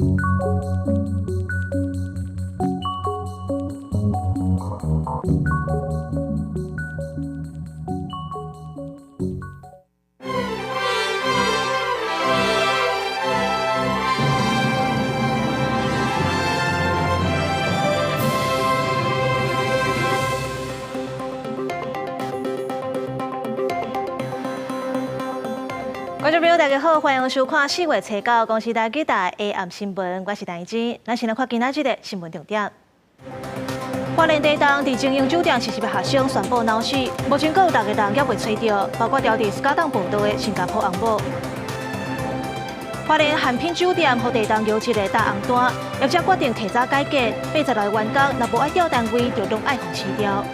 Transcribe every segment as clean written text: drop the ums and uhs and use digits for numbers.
觀眾朋友，大家好，歡迎收看四月初九公視台語台 AM 新聞，我是陳怡貞。咱先來看今仔日的新聞重點。花蓮地動佇精英酒店實習的學生宣布腦死，目前閣有六個人猶未揣著，包括牢佇斯卡洞步道的新加坡翁某。花蓮漢品酒店予地動搖一个大紅單，業者決定提早改建，86个員工若無愛調單位，就攏愛予辭掉。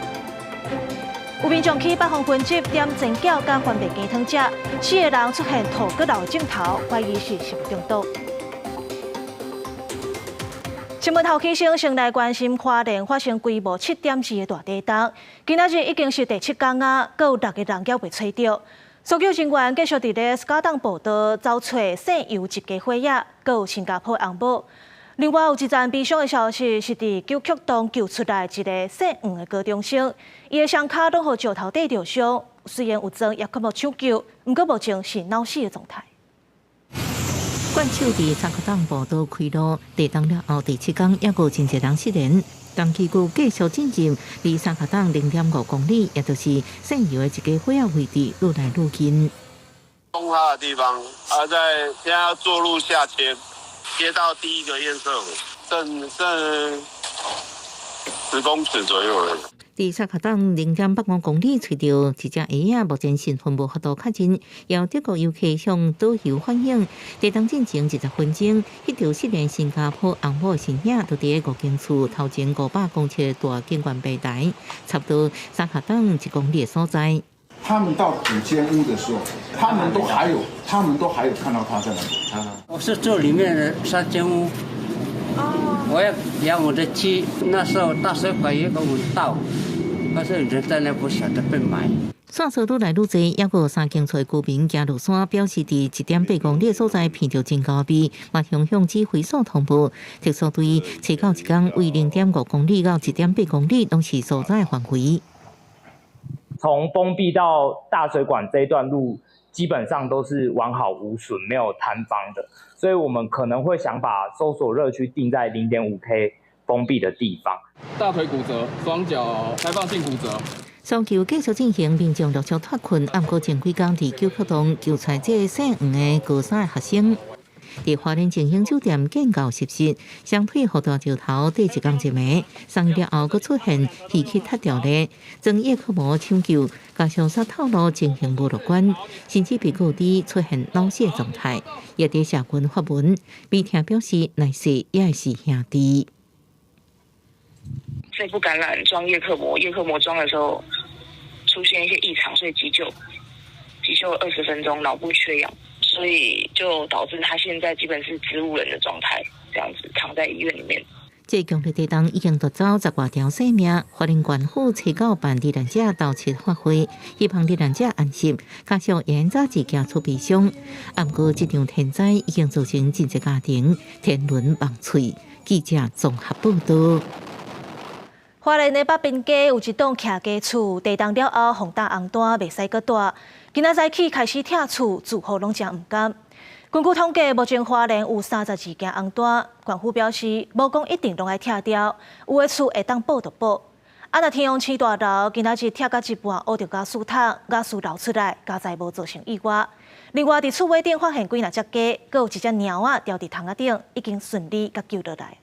有民眾去北方分集點煎餃佮番麥雞湯食，四个人出現吐閣流症頭，懷疑是食物中毒。新聞頭起先，先來關心花蓮發生規模7.2的大地動，今仔日已經是第七工啊，閣有六個人猶未揣著。搜救人員繼續佇咧斯卡洞步道走揣姓游一家伙仔，閣有新加坡翁某。另外有一則悲傷的消息，是佇九曲洞救出來一个姓黃的高中生，伊的雙跤攏予石頭硩著傷，雖然有裝葉克膜搶救，毋過目前是腦死的狀態。慣手佇三峽洞步道開路，地動了後第七工，猶閣有真濟人失聯。東區區繼續進入離三峽洞0.5公里，也就是姓游的一家伙仔位置，愈來愈近。崩塌的地方，啊，在現在要坐路下切，切到第一個堰塞湖，剩剩10公尺左右而已。佇三峽洞0.85公里，揣著一隻鞋仔，目前身份無法度確認。由德國遊客向導遊反映，地動進前20分鐘，彼條失聯新加坡翁某的身影，就佇咧五間厝頭前500公尺大景觀平台，差不多三峽洞1公里的所在。他們到五間屋的時候，他們都還有，他們都還有看到他在那裡。我是住裡面的三間屋，我要養我的雞。那時候大水管也給我們倒，可是人在那不曉得被埋。線索愈來愈濟，猶閣有三間厝居民行落山，表示佇1.8公里的所在聞著真高味，嘛向向指揮所通報。特搜隊初九一工為0.5公里到1.8公里，攏是所在範圍。從封閉到大水管這一段路，基本上都是完好無損，沒有坍方的，所以我們可能會想把搜索熱區定在0.5 K 封閉的地方。大腿骨折，雙腳開放性骨折。搜救繼續進行，民眾陸續脫困，毋過前幾工佇九曲洞救出這个姓黃的高三學生。佇花蓮精英酒店建構實施，雙腿予大石頭硩一工一暝，送醫了後，閣出現氣氣脫掉咧，裝葉克膜搶救，加上煞透露情形無樂觀，甚至被告知出現腦死狀態，也佇社群發文，悲痛表示來世也會是兄弟。肺部感染裝葉克膜，葉克膜裝的時候出現一些異常，所以急救，急救20分鐘，腦部缺氧。所以就導致他現在基本是植物人的狀態，這樣子躺在醫院裡面。這強烈地動已經奪走10外條性命，花蓮縣府初九辦罹難者悼七法會，希望罹難者安息，家屬會早日行出悲傷。毋過這場天災已經造成真濟家庭天倫夢碎。記者綜合報道。花蓮的北濱街有一棟徛家厝，地動了後，予大紅單袂使閣蹛。今仔早起開始拆厝，住戶攏誠毋甘。根據統計，目前花蓮有32間紅單，縣府表示，無講一定攏愛拆掉，有的厝會當保就保。啊，若天王星大樓今仔日拆到一半，烏著瓦斯桶，瓦斯流出來，佳哉無造成意外。另外，佇厝尾頂發現幾若隻雞，閣有一隻貓仔牢佇窗仔頂，已經順利共救落來。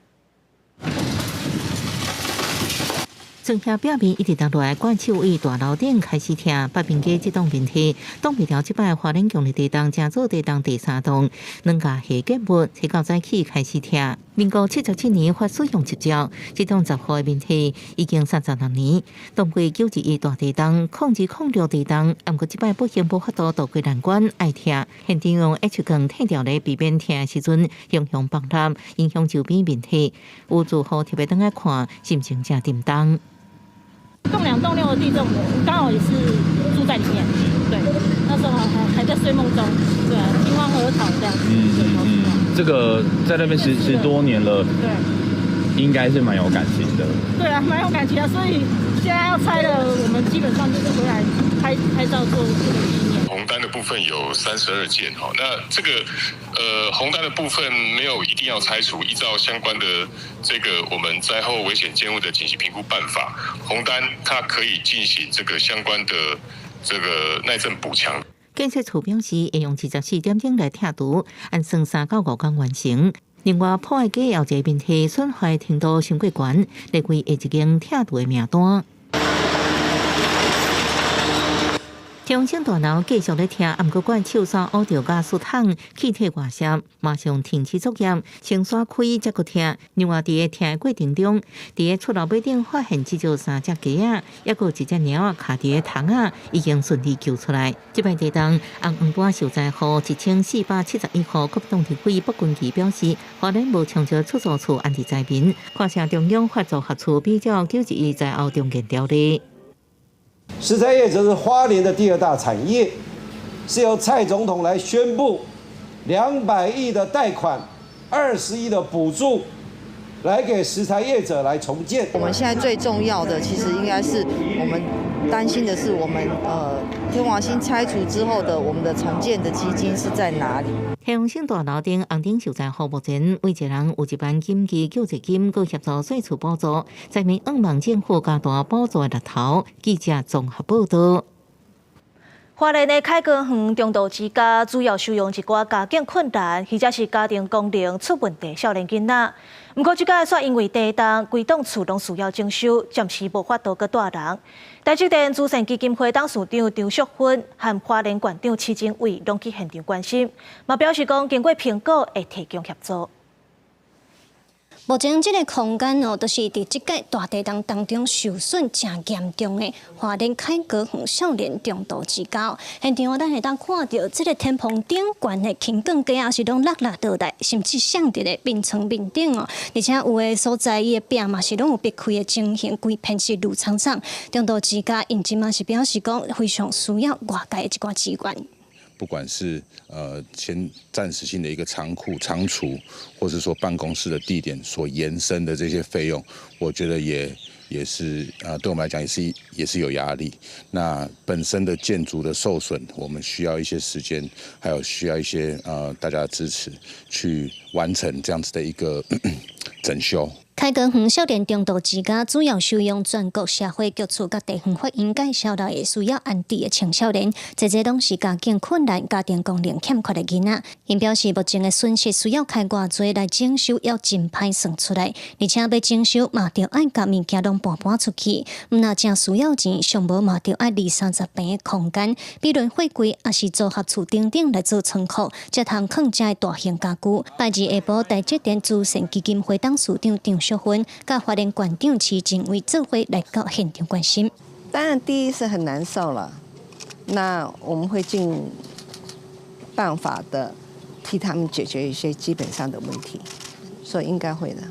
庄遐表面一直搪落來，慣手位大樓頂開始拆，北濱街這棟面梯擋袂牢，這擺花蓮強烈地動，成做地動第三棟，兩架下建物，初九早起開始拆。民國77年發使用執照，這棟10戶的面梯已經36年，當過9·21大地動、02-06地動，毋過這擺不幸無法度渡過難關，愛拆。現場用 H 鋼拆掉咧，避免拆的時陣影響崩塌，影響周邊面梯。有住戶特別轉來看，心情誠沉重。動兩動六的地震，我剛好也是住在裡面，對，那時候還在睡夢中，對啊，驚慌而逃這樣子，對，逃出來。這個在那邊十多年了，應該是蠻有感情的。對啊，蠻有感情啊，所以現在要拆了，我們基本上就是回來拍拍照做這個紀念。紅單的部分有32件，哈，那這個紅單的部分沒有一定要拆除，依照相關的這個我們災後危險建物的緊急評估辦法，紅單它可以進行這個相關的這個耐震補強。建設處表示，會用24點鐘來拆除，按算3到5天完成。另外，破壞街有一個問題，損壞程度傷過懸，列為下一間拆除的名單。天王星大樓繼續咧拆，毋過管手山烏著瓦斯桶氣體外泄，馬上停止作業，先徙開才閣拆。另外，佇咧拆的過程中，佇咧厝樓尾頂發現至少三隻雞仔，抑閣有一隻貓仔卡佇咧窗仔，已經順利救出來。這擺地動，紅黃單受災戶1471戶，國民黨立委卜君琪表示，花蓮無搶著出租厝安置災民，看聲中央發組合厝比照9·11災後重建條例。食材業則是花蓮的第二大產業，是由蔡總統來宣布200億的貸款、20億的補助，來給食材業者來重建。我們現在最重要的，其實應該是我們擔心的是，我們天王星拆除之後的我們的重建的基金是在哪裡？天王星大樓頂紅頂受災戶目前每一人有1萬緊急救濟金，閣協助稅厝補助，災民向望政府加大補助的力頭。記者綜合報道。花蓮的凱歌園中度之家主要收容一寡家境困難或者是家庭功能出問題少年囡仔。毋過這擺煞因為地動，規棟厝攏需要整修，暫時無法度閣帶人。台積電慈善基金會董事長張淑芬和花蓮縣長徐政偉攏去現場關心，嘛表示講經過評估會提供協助。目前這個空間哦，就是佇這屆大地動當中受損誠嚴重的花蓮凱歌園少年中度之家。現場咱會當看著這個天棚頂懸的輕鋼架是攏落落倒來，甚至摔佇咧眠床面頂哦。而且有的所在伊的壁嘛是攏有癟開的情形，規片是綠蒼蒼。中度之家𪜶這馬是表示講非常需要外界的一寡資源。不管是先暫時性的一個倉庫、倉儲，或者說辦公室的地點所延伸的這些費用，我覺得也是對我們來講也是有壓力。那本身的建築的受損，我們需要一些時間，還有需要一些大家的支持，去完成這樣子的一個整修。凱歌園少年中度之家主要收容全國社會局處佮地方法院介紹來的需要安置的青少年，這濟攏是家境困難、家庭功能欠缺的囡仔。𪜶表示，目前的損失需要開偌濟來整修，猶真歹算出來。而且欲整修嘛，著愛共物件攏搬搬出去，毋若誠需要錢，上無嘛著愛二三十坪的空間，比如貨櫃抑是組合厝等等來做倉庫，才通囥遮的大型家具。拜二下晡，台積電慈善基金會董事長張淑芬，佮花蓮縣長徐政偉做伙來到現場關心。當然，第一是很難受了，那我們會盡辦法的替他們解決一些基本上的問題，所以應該會的。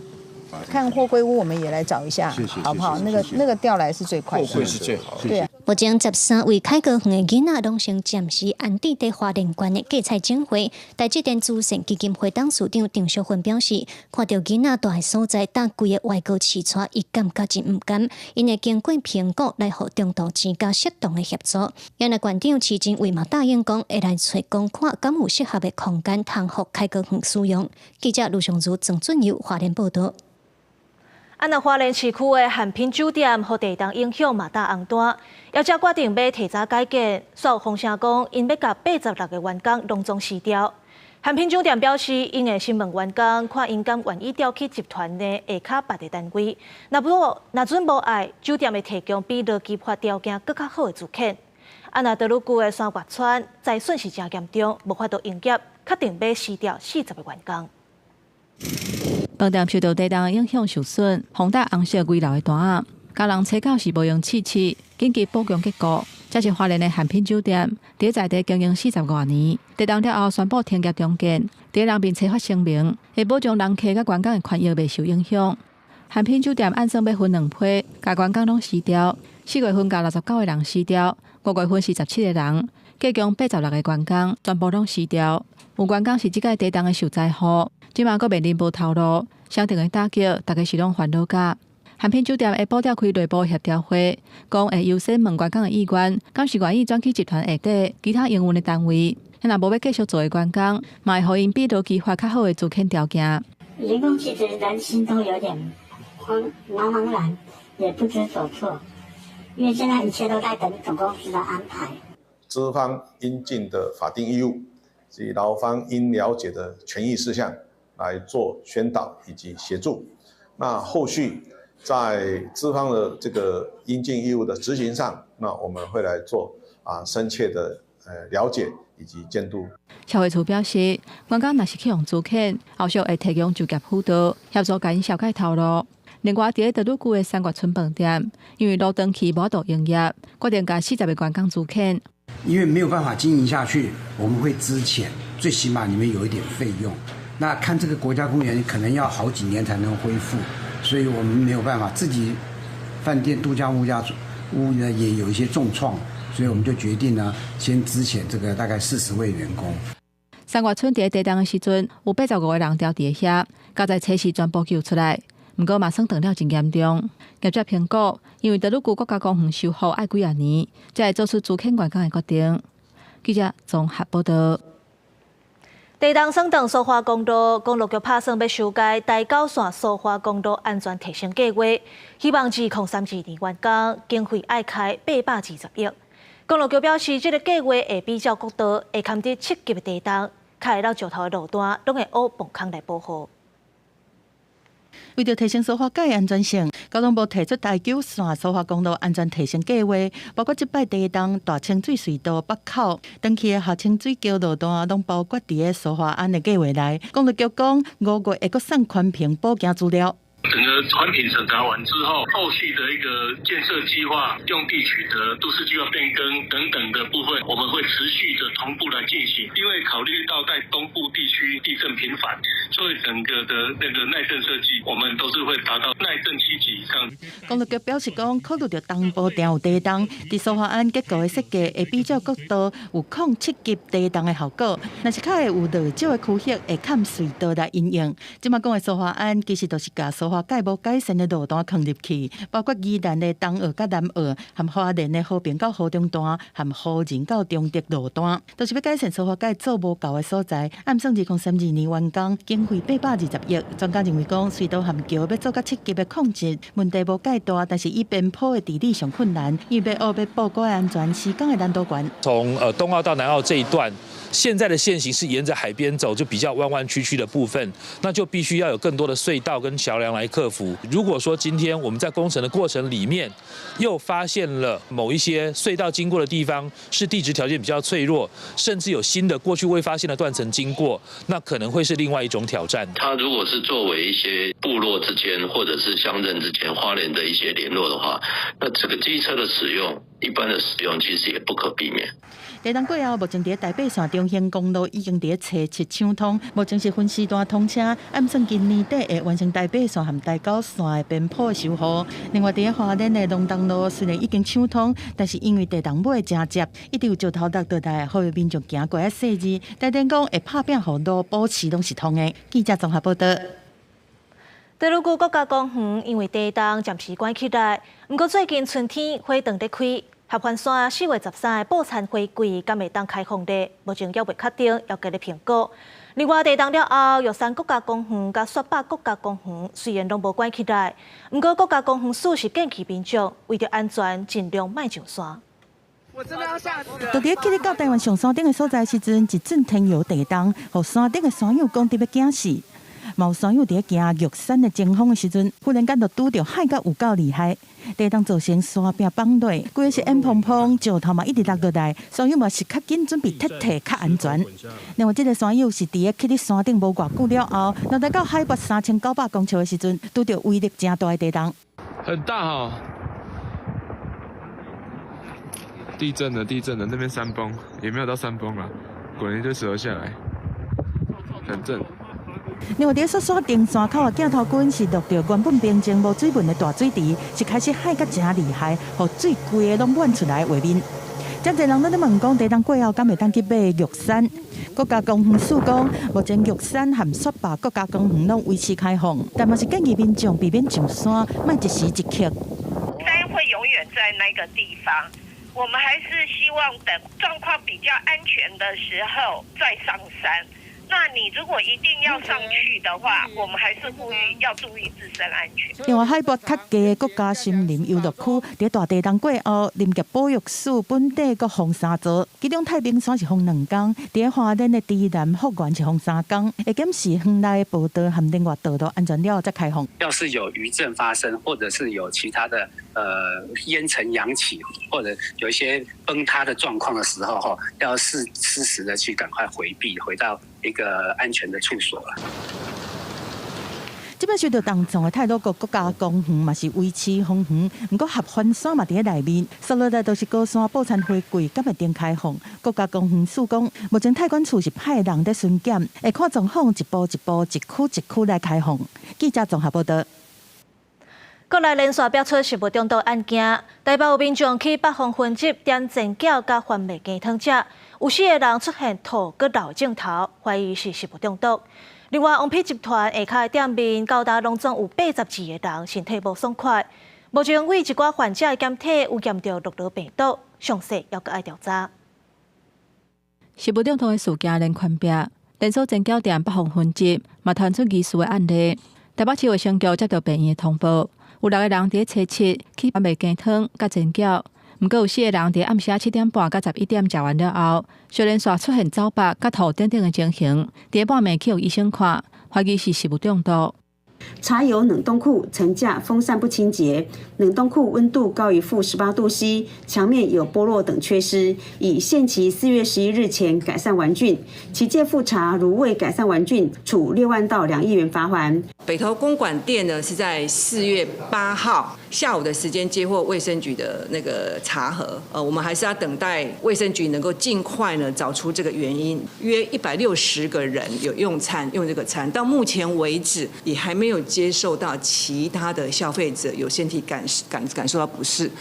看貨櫃屋，我們也來找一下，好不好？那個調來是最快的，貨櫃是最好。對啊。目前13位凱歌園的囡仔攏先暫時安置佇花蓮縣的芥菜種會。台積電慈善基金會董事長張淑芬表示，看著囡仔蹛的所在，搭規个外國飼帶，伊感覺真毋甘。𪜶會經過評估來予中度之家適當的協助。原來縣長徐政偉嘛答應講，會來揣講看，敢有適合的空間通予凱歌園使用。記者盧尚如、鄭俊佑花蓮報導。啊，那花蓮市區的漢品酒店，予地動影響嘛打紅單，業者決定欲提早改建，煞有風聲講，𪜶欲共86個員工攏總辭掉。漢品酒店表示，𪜶會詢問員工，看𪜶敢願意調去集團的下跤別个單位。若無，若準無愛，酒店會提供比勞基法條件閣較好的資遣。啊，若德魯固的山岳村災損是誠嚴重，無法度營業，確定欲辭掉40個員工。飯店受著地動影響受損，予打紅色危樓的單仔，共人揣到是無閒試試，緊急補強結構。這是花蓮的漢品酒店，佇在地經營40外年，地動了後宣布停業重建，佇人面冊發聲明，會保障人客佮員工的權益袂受影響。漢品酒店按算欲分兩批，共員工攏辭掉，4月份共69個人辭掉，5月份是17個人，計共86個員工全部攏辭掉。有員工是這擺地動的受災戶。這馬閣面臨無頭路，相同的打擊，大家是攏煩惱甲。漢品酒店會步調開內部協調會，講會優先問員工的意願，敢是願意轉去集團下底其他營運的單位。若無欲繼續做的員工，嘛會予𪜶比勞基法較好的資遣條件。員工其實人心都有點慌，茫茫然，也不知所措，因為現在一切都在等總公司的安排。資方應盡的法定義務及勞方應了解的權益事項來做宣導以及協助。那後續在資方的這個應盡義務的執行上，那我們會來做深切的了解以及監督。社會處表示，員工若是去予資遣，後續會提供就業輔導，協助共𪜶消解頭路。另外，佇咧大魯谷的三月春飯店，因為路斷去無法度營業，決定共40个員工資遣。因為沒有辦法經營下去，我們會資遣，最起碼你們有一點費用。那看這個國家公園可能要好幾年才能恢復，所以我們沒有辦法自己飯店度假屋家屋呢也有一些重創，所以我們就決定呢先資遣這個大概40位員工。三月春佇地動的時陣，有85個人牢佇遐，佳哉初四全部救出來。毋過嘛損斷了真嚴重。業者評估，因為大魯谷國家公園修復愛幾仔年，才會做出資遣員工的決定。記者綜合報道。地動損斷蘇花公路，公路局拍算欲修改台九線蘇花公路安全提升計劃，希望2032年完工，經費愛開820億。公路局表示，這個計劃會比照國道，會堪佇7級的地動，較會落石頭的路段，攏會挖崩空來保護。為著提升蘇花改安全性，交通部提出台九線蘇花公路安全提升計劃，包括這擺地動大清水隧道北口、長崎的下清水橋路段，攏包括佇咧蘇花安的計劃內。公路局講，5月會閣送環評補件資料。整個環評審查完之後，後續的一個建設計劃、用地取得、都市計劃變更等等的部分，我們會持續的同步來進行。因為考慮到在東部地區地震頻繁，所以整個的那個耐震設計，我們都是會達到耐震7級以上。公路局表示講，考慮到東部定有地動，佇蘇花安結構的設計會比照國道有0.7級地動的效果，若是較會有落石的區域，會崁隧道來因應。這馬講的蘇花安其實就是共蘇花改無改善的路段囥入去，包括宜蘭的東澳佮南澳，和花蓮的和平到湖中段，和湖仁到中坜路段，都是欲改善蘇花改做無夠的所在。按算2032年完工，經費820億。專家認為講，隧道和橋欲做到7級的控制，問題無蓋大，但是伊邊坡的治理上困難，因為欲挖欲布夠安全，施工的難度懸。從東澳到南澳這一段，現在的線型是沿着海邊走，就比較彎彎曲曲的部分，那就必須要有更多的隧道跟橋梁來克服。如果說今天我們在工程的過程裡面，又發現了某一些隧道經過的地方是地質條件比較脆弱，甚至有新的過去未發現的斷層經過，那可能會是另外一種挑戰。它如果是作為一些部落之間或者是鄉鎮之間花蓮的一些聯絡的話，那這個機車的使用，一般的使用其實也不可避免。地動過後，目前佇台八線中興公路已經佇初七搶通，目前是分時段通車，按算今年底會完成台八線和台九線的邊坡修護。另外，佇花蓮的龍東路雖然已經搶通，但是因為地動尾真捷，一直有石頭落落來，予民眾行過愛細膩。台電講會拍拚予路保持攏是通的。記者綜合報道。大魯閣國家公園因為地動暫時關起來，毋過最近春天花當咧開，合歡山4月13的報餐花季敢會當開放咧？目前猶未確定，猶閣咧評估。另外，地動了後，玉山國家公園佮雪霸國家公園雖然攏無關起來，毋過國家公園署是建議民眾為著安全，盡量莫上山。我真的要嚇死了！就佇起佇到台灣上山頂的所在時陣，一陣天搖地動，予山頂的山友講著欲驚死。嘛有山友佇咧行玉山的前峰的時陣，忽然間就拄著海甲有夠厲害，地動造成山壁崩落，規个是煙蓬蓬，石頭嘛一直落落來，山友嘛是較緊準備撤退較安全。另外，這個山友是佇咧起佇山頂無偌久了後，落來到海拔3900公尺的時陣，拄著威力誠大的地動。很大哈！地震了，地震了，那邊山崩，也沒有到山崩啦，滾一堆石頭下來，很震。另外，佇雪山登山口的鏡頭軍是錄著原本平靜無水分的大水池，是開始海甲誠厲害，予水規个攏滿出來畫面。真濟人攏咧問講，地動過後敢會當去爬玉山？國家公園署講，目前玉山和雪霸國家公園攏維持開放，但嘛是建議民眾避免上山，莫一時一刻。山會永遠在那個地方，我們還是希望等狀況比較安全的時候再上山。那你如果一定要上去的話，我們還是呼籲要注意自身安全。另外，海拔較低的國家森林遊樂區，佇大地動過後，林業保育署本地閣封三座，其中太平山是封兩工，佇花蓮的池南福園是封三工，會檢視園內的步道和另外道路安全了後才開放。要是有餘震發生，或者是有其他的煙塵揚起，或者有一些崩塌的狀況的時候，吼，要適時的去趕快迴避，回到一個安全的處所啦。這擺受著重創的太魯閣國家公園嘛是維持封園，毋過合歡山嘛佇咧內面，紲落來就是高山報餐花季，敢會當開放？國家公園署講，目前太管處是派人佇巡檢，會看狀況一步一步、一區一區來開放。記者綜合報道。國內連續爆出食物中毒案件，台北有民眾去北方分集點煎餃佮番麥雞湯食，有四个人出現吐閣漏症頭，懷疑是食物中毒。另外，王品集團下跤的店面，到今攏總有82個人身體無爽快。目前對一寡患者的檢體有驗著諾羅病毒，詳細猶閣愛調查。食物中毒的事件連環爆，連鎖煎餃店北方分集嘛傳出疑似的案例。台北市衛生局接到病院的通報，有六个人佇初七去番麥雞湯佮煎餃，毋過有四个人佇暗時7點半到11點食完了後，小連續出現走腹佮吐等等的情形，佇半暝去予醫生看，懷疑是食物中毒。查有冷凍庫層架風扇不清潔，冷凍庫溫度高於-18度C，牆面有剝落等缺失，已限期4月11日前改善完竣。期屆複查如未改善完竣，處6萬到2億元罰鍰。北投公館店呢是在4月8號下午的時間接獲衛生局的那個查核，我們還是要等待衛生局能夠盡快呢找出這個原因。約160個人有用餐用這個餐，到目前為止也還沒有接受到其他的消費者有身體感受到不適。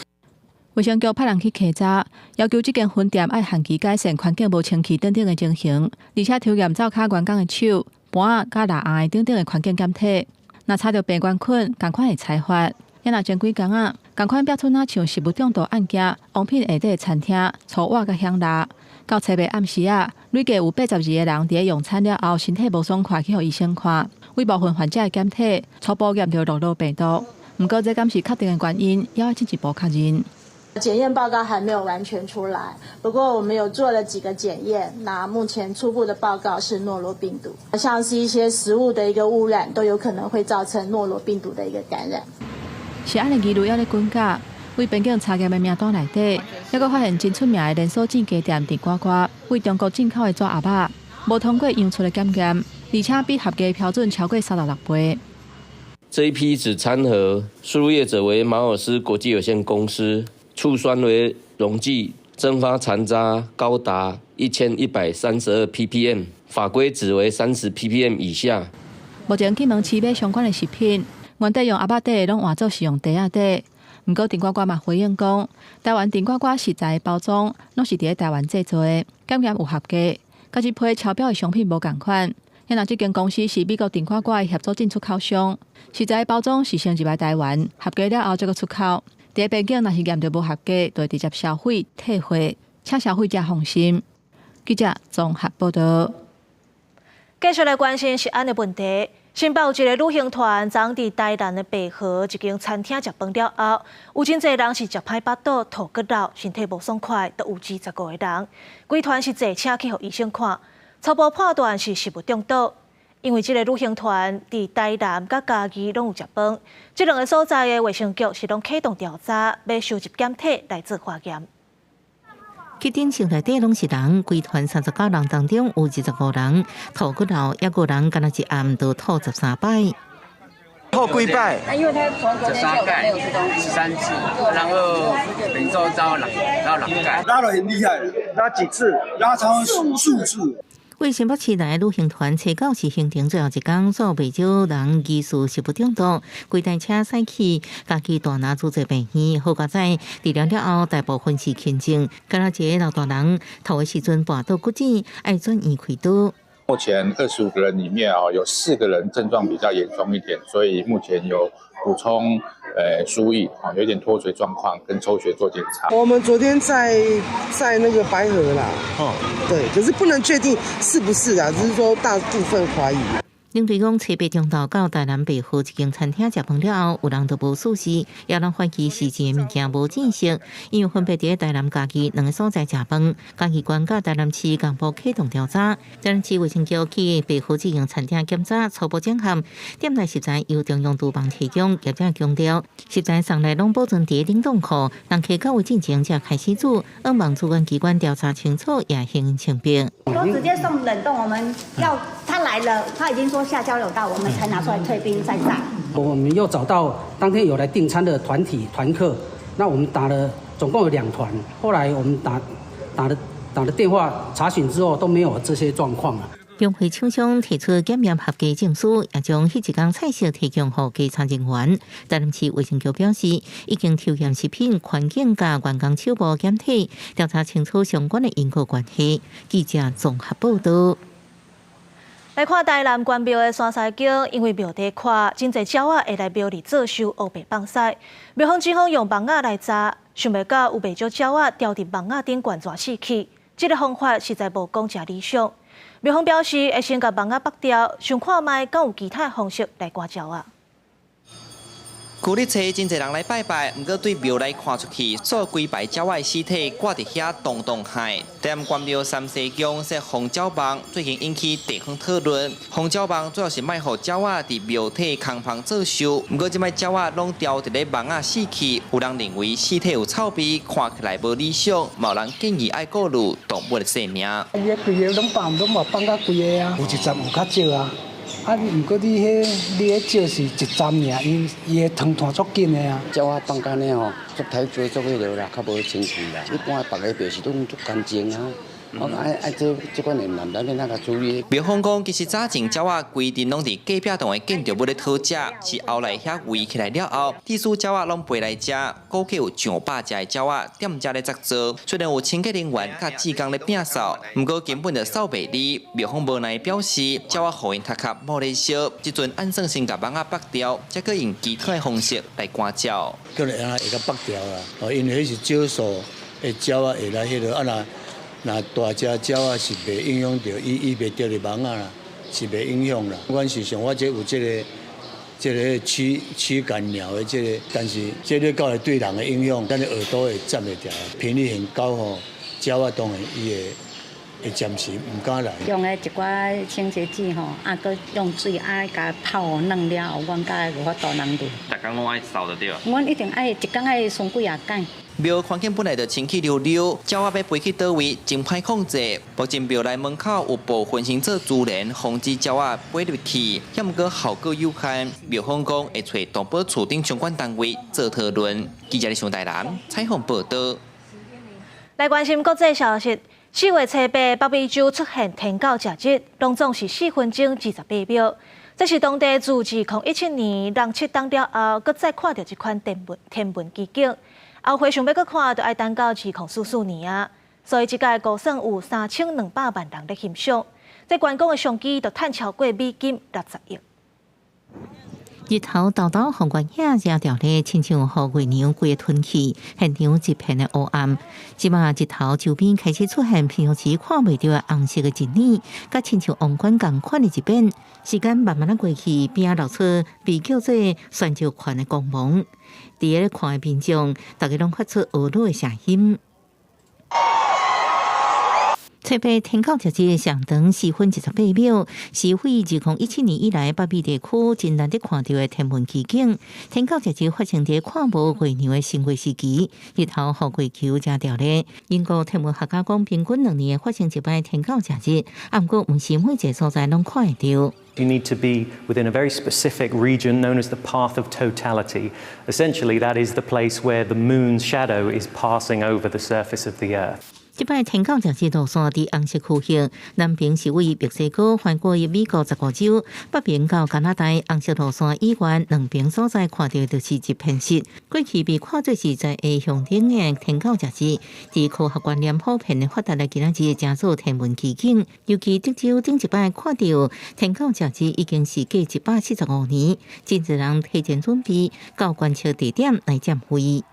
衛生局派人去稽查，要求這間分店愛限期改善環境無清氣等等的情形，而且抽驗灶跤員工的手、盤仔佮蠟甕等等的環境檢體。若查著病原菌，仝款會裁罰。也若前幾工啊，仝款爆出若像食物中毒案件，王品下底的餐廳粗碗佮響蠟。到初八暗時啊，累計有82個人佇咧用餐了後，身體無爽快去予醫生看，對部分患者的檢體初步驗著諾羅病毒。毋過這敢是確定的原因，猶愛進一步確認。檢驗報告還沒有完全出來，不過我們有做了幾個檢驗，那目前初步的報告是諾羅病毒，像是一些食物的一個汙染，都有可能會造成諾羅病毒的一個感染。食安的疑慮猶咧滾價，對邊境查驗的名單內底，猶閣發現真出名的連鎖煎雞店甜呱呱，對中國進口的紙盒仔，無通過樣出的檢驗，而且比合格標準超過36倍。這一批紙餐盒輸入業者為馬爾斯國際有限公司，醋酸為溶劑，蒸發殘渣高達1132 ppm，法規值為30 ppm 以下。目前去門市買相關的食品，原底用盒仔底的攏換做是用袋仔底。毋過甜呱呱嘛回應講，台灣甜呱呱食材包裝攏是佇咧台灣製作的，檢驗有合格，佮這批超標的商品無仝款。也若這間公司是美國甜呱呱的合作進出口商，食材包裝是先入來台灣，合格了後才閣出口。佇邊境若是驗著無合格，就會直接銷毀退貨，請消費者放心。記者綜合報道。繼續來關心食安的問題。新北有一个旅行團，昨佇台南的白河一間餐廳食飯了後，有真濟人是食歹腹肚、吐閣漏，身體無爽快，都有25個人。規團是坐車去予醫生看，初步判斷是食物中毒。因為這个旅行團佇台南佮嘉義攏有食飯，這兩个所在的衛生局是攏啟動調查，欲收集檢體來做化驗。去頂箱內底攏是人，規團39人當中有25人吐閣漏，抑有人敢若一暗就吐13擺。吐幾擺？因為他從昨天下午沒有吃東西。13次，然後每週遭兩遭兩蓋。拉得很厲害，拉幾次？拉超數數次。為新北市來旅行團，初九是行程最後一工，煞有袂少人疑似食物中毒，規台車駛去嘉義大林主治病院。好佳哉治療了後，大部分是輕症，敢若一个老大人吐的時陣跋倒骨折，愛轉院開刀。目前25個人裡面啊，有四個人症狀比較嚴重一點，所以目前有補充輸液啊，有點脫水狀況，跟抽血做檢查。我們昨天在那個白河啦，哦，對，可是不能確定是不是啊，只是說大部分懷疑。領隊講，初八中晝到台南白河一間餐廳食飯了後，有人就無事，也有人懷疑是一個物件無進食，因為分別佇台南、嘉義兩个所在食飯。嘉義縣佮台南市共步啟動調查，台南市衛生局去白河這間餐廳檢查，初步檢驗店內食材由中央廚房提供，業者強調食材送來攏保存佇冷凍庫，人客到位進前才開始煮，向望主管機關調查清楚，也還清白。都直接送冷凍，我們要他來了，他已經說下交流道，我們才拿出來退冰再炸。我們又找到當天有來訂餐的團體團客，那我們打了總共有兩團，後來我們打了電話查詢之後都沒有這些狀況啊。農會廠商提出檢驗合格證書，也將彼一工菜色提供予稽查人員。台南市衛生局表示，已經抽驗食品環境佮員工手部檢體，調查清楚相關的因果關係。記者綜合報道。來看台南關廟的山西宮，因為廟地闊，真濟鳥仔會來廟裡做岫，烏白放屎。廟方只好用網仔來閘，想袂到有袂少鳥仔牢佇網仔頂懸蛇死去。這个方法實在無講誠理想。廟方表示會先共網仔縛掉，想看覓敢有其他方式來趕鳥仔。舊日初真濟人來拜拜，毋過對廟內看出去，所有幾排鳥仔屍體掛佇遐動動害。台南關廟三世宮設防鳥網，最近引起地方討論。防鳥網主要是莫予鳥仔佇廟體空房做岫，毋過這擺鳥仔攏牢佇咧網仔死去，有人認為屍體有臭味，看起來無理想，嘛有人建議愛顧慮動物的性命。伊个規个攏放，攏嘛放甲規个啊，有一站有較少啊。啊，毋過你彼少是一站爾，伊伊的湯團足緊的啊。鳥仔放按呢吼，足歹做足彼落啦，較無清氣啦。一般別个廟是攏足乾淨啊。我講愛愛這這款的毋知欲按怎共處理。廟方講，其實早前鳥仔規定攏佇隔壁棟的建築物咧討食，是後來遐圍起來了後，致使鳥仔攏飛來遮，估計有上百隻的鳥仔踮遮咧紮做。雖然有清潔人員佮志工咧摒掃，毋過根本就掃袂離。廟方無奈表示，鳥仔予𪜶頭殼無咧燒，這陣按算先共網仔縛掉，才閣用其他的方式來趕鳥。可能會共縛掉啦，哦，因為彼是少數的鳥仔會來彼落，啊若若大隻鳥仔是袂影響著，伊伊袂著佇網仔啦，是袂影響啦。阮是想我這有這個驅趕鳥的這个，但是這个到會對人的影響，咱的耳朵會佔袂牢，頻率很高吼，鳥仔當然伊會會暫時毋敢來。用的一寡清潔劑吼，啊，閣用水啊，共泡軟了後，阮才有法度人入。逐工攏愛掃就對。阮一定愛一工愛巡幾仔擺。廟環境本來就清氣溜溜，鳥仔欲飛去佗位，真歹控制。目前廟內門口有部分先做珠簾，防止鳥仔飛入去，抑毋過效果有限。廟方講會揣動保處等相關單位做討論。記者李上台南採訪報導。來關心國際消息，4月初八，北美洲出現天狗食日，攏總是4分鐘28秒。這是當地自2017年人七冬了後，閣再看著這款天文奇景。後回想欲閣看，就愛等到2044年啊。所以這屆估算有3200萬人咧欣賞。這觀光的商機就趁超過美金60億。日頭沓沓予原影遮著咧，親像予月娘規个吞去，現場一片的烏暗。這馬日頭周邊開始出現平常時看袂著的紅色的一點，佮親像王冠仝款的一邊。時間慢慢仔過去，邊仔露出被叫做旋石環的光芒。佇咧看的民眾，大家攏發出呵咾的聲音。初八天狗食日上長4分28秒，是為2017年以來北美地區真難得看著的天文奇景。天狗食日發生佇看無月娘的新月時期，日頭予月球遮著咧。英國天文學家講，平均2年會發生一擺天狗食日，啊，毋過毋是每一个所在攏看會著。 You need to be within a very specific region known as the path of totality. Essentially, that is the place where the moon's shadow is passing over the surface of the Earth. 這擺天狗食日路線佇紅色區域，南邊是位墨西哥翻過美國十五州，北邊到加拿大紅色路線以外，兩邊所在看著就是一片色。過去被看做是在下象徵的天狗食日，佇科學觀念普遍的發達的今仔日，成做天文奇景。尤其德州頂一擺看著天狗食日已經是過175年，真濟人提前準備到觀測地點來佔位。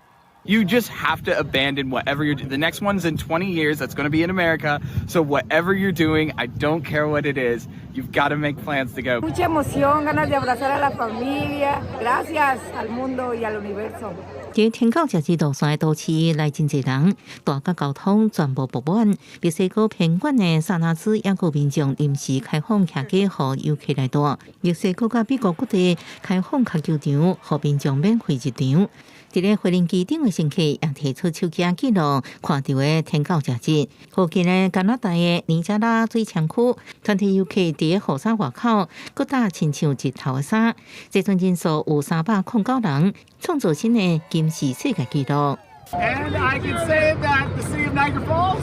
You just have to abandon whatever you're doing. The next one's in 20 years. That's going to be in America. So whatever you're doing, I don't care what it is. You've got to make plans to go. Mucha emoción, ganas de abrazar a la familia. Gracias al mundo y al universo. 佇天狗食日路線的都市來真濟人，大甲交通全部爆滿。墨西哥偏遠的薩拉茲也閣民眾臨時開放徛家予遊客來蹛。墨西哥佮美國各地開放跤球場，予民眾免費入場。佇咧飛行機頂的乘客也提出手機記錄，看著的天狗食日。附近的加拿大的尼加拉水槍區，團體遊客佇咧雨傘外口，閣搭親像日頭的衫，這陣人數有309人，創造新的金氏世界紀錄。 And I can say that the city of Niagara Falls,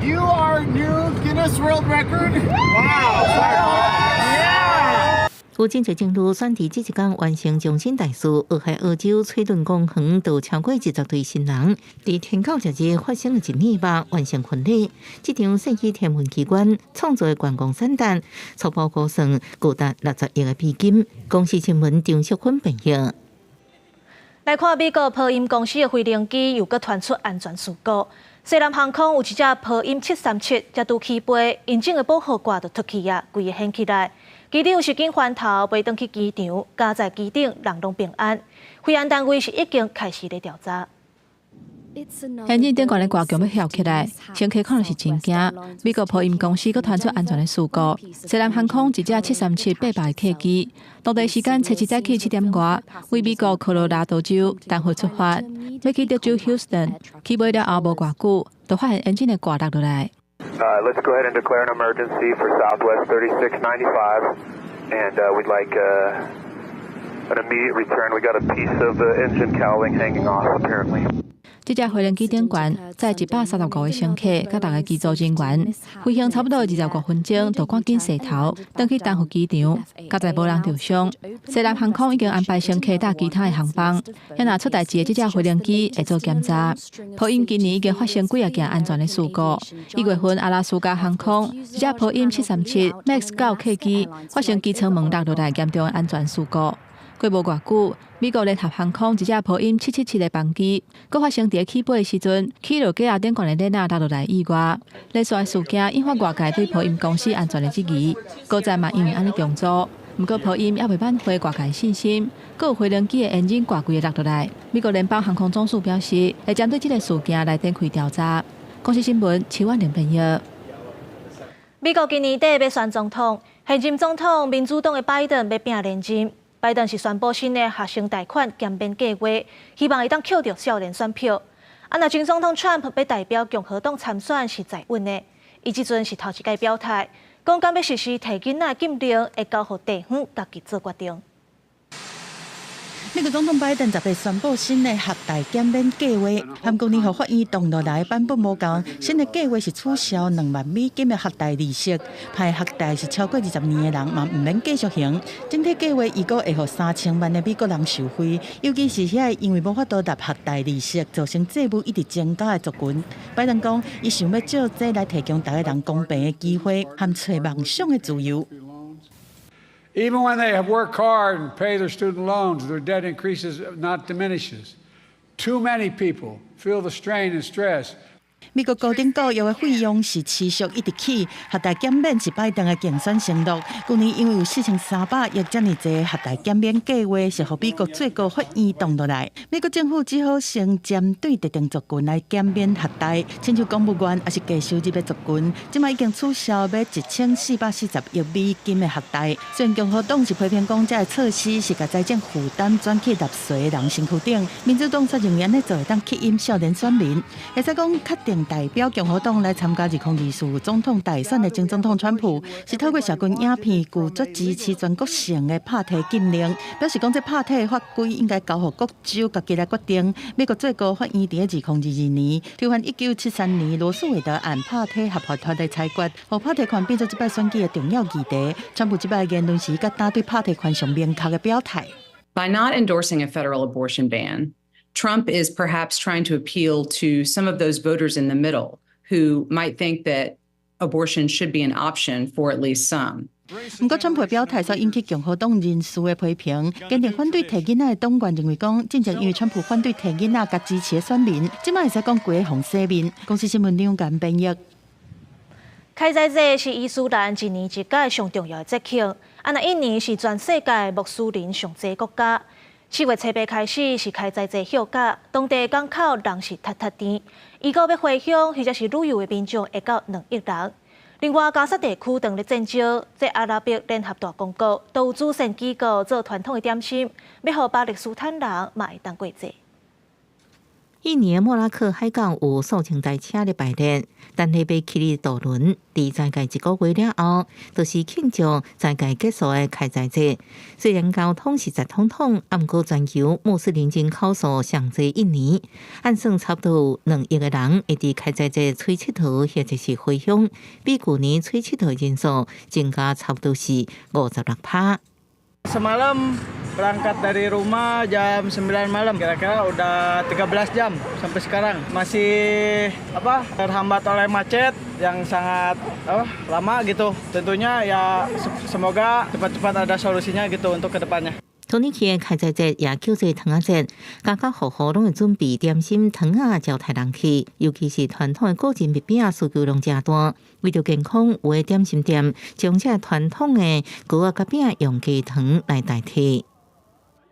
you are new Guinness World Record. Wow! Yeah! 有真濟情侶選佇這一工完成終身大事，俄亥俄州崔頓公園就超過20對新人，佇天狗食日發生了一意外，完成婚禮。這場世紀天文奇觀創造的觀光產值，初步估算高達60億的美金。公視新聞張淑芬編譯。來看美國波音公司的飛行機又閣傳出安全事故。西南航空有一隻波音737，才拄起飛，引擎的保護蓋就脫去啊，規个掀起來。機長是緊翻頭飛轉去機場，佳哉機頂人攏平安。飛安單位是已經開始咧調查。引擎頂懸的蓋強欲掀起來，乘客可能是真驚。美國波音公司閣傳出安全的事故，西南航空一架737-800的客機，當地時間初七早起7點外，為美國科羅拉多州丹佛出發，欲去德州休斯頓，起飛了後無偌久，就發現引擎的蓋落落來。 Let's go ahead and declare an emergency for Southwest 3695, and we'd like an immediate return. We got a piece of the engine cowling hanging off, apparently. 這架飛行機頂懸載135個乘客，佮六個機組人員，飛行差不多25分鐘，就趕緊洗頭，轉去丹佛機場，佳哉無人受傷。西南航空已經安排乘客搭其他的航班，若出代誌的這架飛行機會做檢查。波音今年已經發生幾仔件安全的事故。1月份阿拉斯加航空一架波音737 MAX 9客機發生機艙門落落來嚴重的安全事故。過無偌久，美國聯合航空一架波音777的班機，閣發生佇起飛的時陣，起落架頂懸的鏈仔落落來意外。連續的事件引發外界對波音公司安全的質疑，高層嘛因為按呢重組。毋過波音猶未挽回外界信心，閣有飛行機的引擎蓋規个落落來。美國聯邦航空總署表示，會針對這個事件來展開調查。公視新聞，徐婉玲編譯。美國今年底欲選總統，現任總統民主黨的拜登欲拼連任。拜登是宣布新的學生貸款減免計劃，希望會當抾著少年選票。啊，若前總統川普欲代表共和黨參選是在穩的，伊這陣是頭一擺表態，講敢欲實施提囡仔禁令，會交予地方家己做決定。美國總統拜登10日宣布新的學貸減免計劃，和舊年予法院凍落來的版本無仝。新的計劃是取消2萬美金的學貸利息，歹學貸是超過20年的人嘛毋免繼續還。整體計劃預估會予3000萬的美國人受惠，尤其是遐因為無法度納學貸利息造成債務一直增加的族群。拜登講，伊想欲藉這來提供逐个人公平的機會，和揣夢想的自由。 Even when they have worked hard and pay their student loans, their debt increases, not diminishes. Too many people feel the strain and stress. 美國高等教育的費用是持續一直起，學貸減免是拜登的競選承諾。舊年因為有4300億遮爾濟學貸減免計劃，是予美國最高法院擋落來。美國政府只好先針對特定族群來減免學貸，親像公務員抑是低收入的族群，這擺已經取消欲1440億美金的學貸。雖然共和黨是批評講這个措施是共財政負擔轉去納稅的人身軀頂，民主黨則認為按呢做會當吸引少年選民，會使講確定。定代表共和黨來參加2024總統大選的前總統川普，是透過社群影片拒絕支持全國性的拍提禁令，表示講這拍提法規應該交予各州家己來決定。美國最高法院佇2022年推翻1973年羅訴韋德案拍提合法化的裁決，予拍提權變做這擺選舉的重要議題。川普這擺言論是佮打對拍提權上明確的表態。 By not endorsing a federal abortion ban, Trump is perhaps trying to appeal to some of those voters in the middle who might think that abortion should be an option for at least some. 毋過，川普表態所引起共和黨人士的批評，堅定反對提囡仔的黨員認為講，進前因為川普反對提囡仔，共支持的選民，這擺會使講規个予洗面。公視新聞兩間編譯。開齋節是伊斯蘭一年一屆上重要的節慶，啊，若印尼是全世界穆斯林上濟國家。4月初8開始是開齋節休假，當地港口人是塞塞甜，預估欲回鄉或者是旅遊的民眾會到2億人。另外，加薩地區當咧戰爭，這阿拉伯聯合大公國都有慈善機構做傳統的點心，欲予巴勒斯坦人嘛會當過節。印尼的莫拉克海港有數千台車咧排列，等咧欲起佇渡輪。佇齋戒一個月了後，就是慶祝齋戒結束的開齋節。雖然交通是擠通通，毋過全球穆斯林人口數上濟印尼，按算差不多有2億个人會佇開齋節揣𨑨迌或者是回鄉，比舊年揣𨑨迌人數增加差不多是56%。 Semalam berangkat dari rumah jam 9 malam, kira-kira udah 13 jam sampai sekarang. Masih apa terhambat oleh macet yang sangat apa, lama gitu. Tentunya ya semoga cepat-cepat ada solusinya gitu untuk kedepannya. 土耳其的開齋節也叫做糖仔節，家家戶戶攏會準備點心、糖仔招待人客，尤其是傳統的果仁蜜餅需求量誠大。為著健康，有的點心店將這傳統的糕仔佮餅用低糖來代替。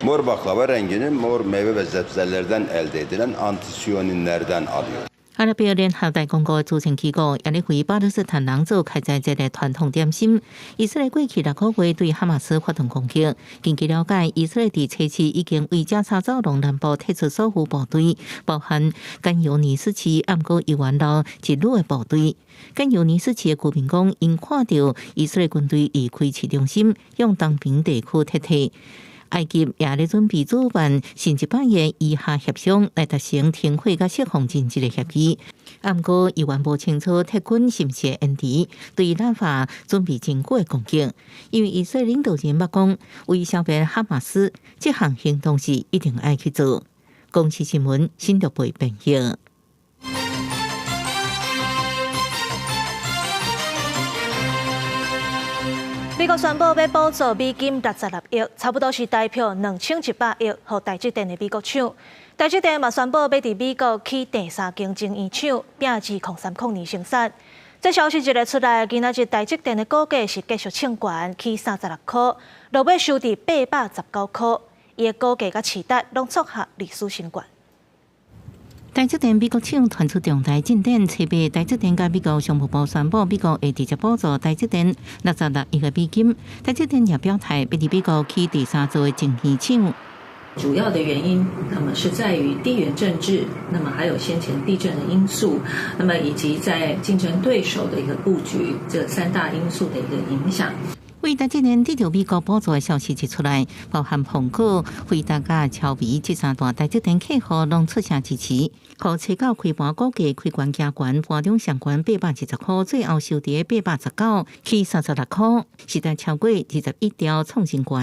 Mor baklava rengini mor meyve ve sebzelerden elde edilen antosiyaninlerden alıyor. 阿拉伯聯合大公國慈善機構也咧為巴勒斯坦人做開齋節的傳統點心。以色列過去6個月對哈馬斯發動攻擊。根據了解，以色列佇初四已經為加沙走廊南部撤出所有部隊，包含甘尤尼斯市，毋過猶原留一旅的部隊。甘尤尼斯市的居民講，𪜶看著以色列軍隊離開市中心，向東邊地區撤退。埃及也咧準備主辦新一擺的伊哈協商，來達成停火佮釋放人質的協議。毋過，猶原無清楚撤軍是毋是會延遲對拉法準備真久的攻擊，因為以色列領導人捌講，為消滅哈馬斯，這項行動是一定愛去做。公視新聞新竹編譯。美國宣布欲補助美金66億，差不多是台票2100億，予台積電的美國廠。台積電嘛宣布欲佇美國起第三間晶圓廠，摒2030年生產。這消息一个出來，今仔日台積電的股價是繼續衝懸，起36箍，落尾收佇819箍，伊的股價佮市值攏創下歷史新高。台積電美國廠傳出重大進展，初八台積電佮美國商務部宣布，美國會直接補助台積電66億个美金。台積電也表態，欲佇美國起第三座的晶圓廠。主要的原因，那麼是在於地緣政治，那麼還有先前地震的因素，那麼以及在競爭對手的一個布局，這三大因素的一個影響。為台積電得著美國補助的消息一出來，包含蘋果、輝達佮超微這三大台積電客戶攏出聲支持。予初九開盤股價開懸加懸，盤中上懸820箍，最後收佇819，起36箍，時代超過21條創新高。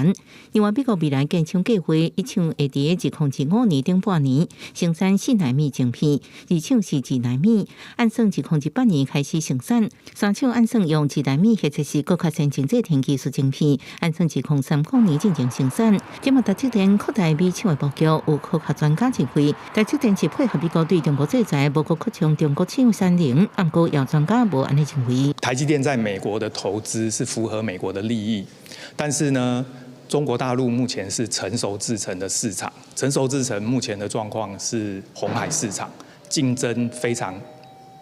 另外，美國未來建廠計劃，一廠會佇2025年頂半年生產4納米晶片，二廠是2納米，按算2028年開始生產，三廠按算用2納米或者是閣較先進製程技術晶片，按算2030年進行生產。這馬台積電擴大美廠的布局，有科學專家認為，台積電是配合美國對中國制裁，無閣擴張中國廠產能。毋過有專家無按呢認為。台積電在美國的投資是符合美國的利益，但是呢，中國大陸目前是成熟製程的市場，成熟製程目前的狀況是紅海市場，競爭非常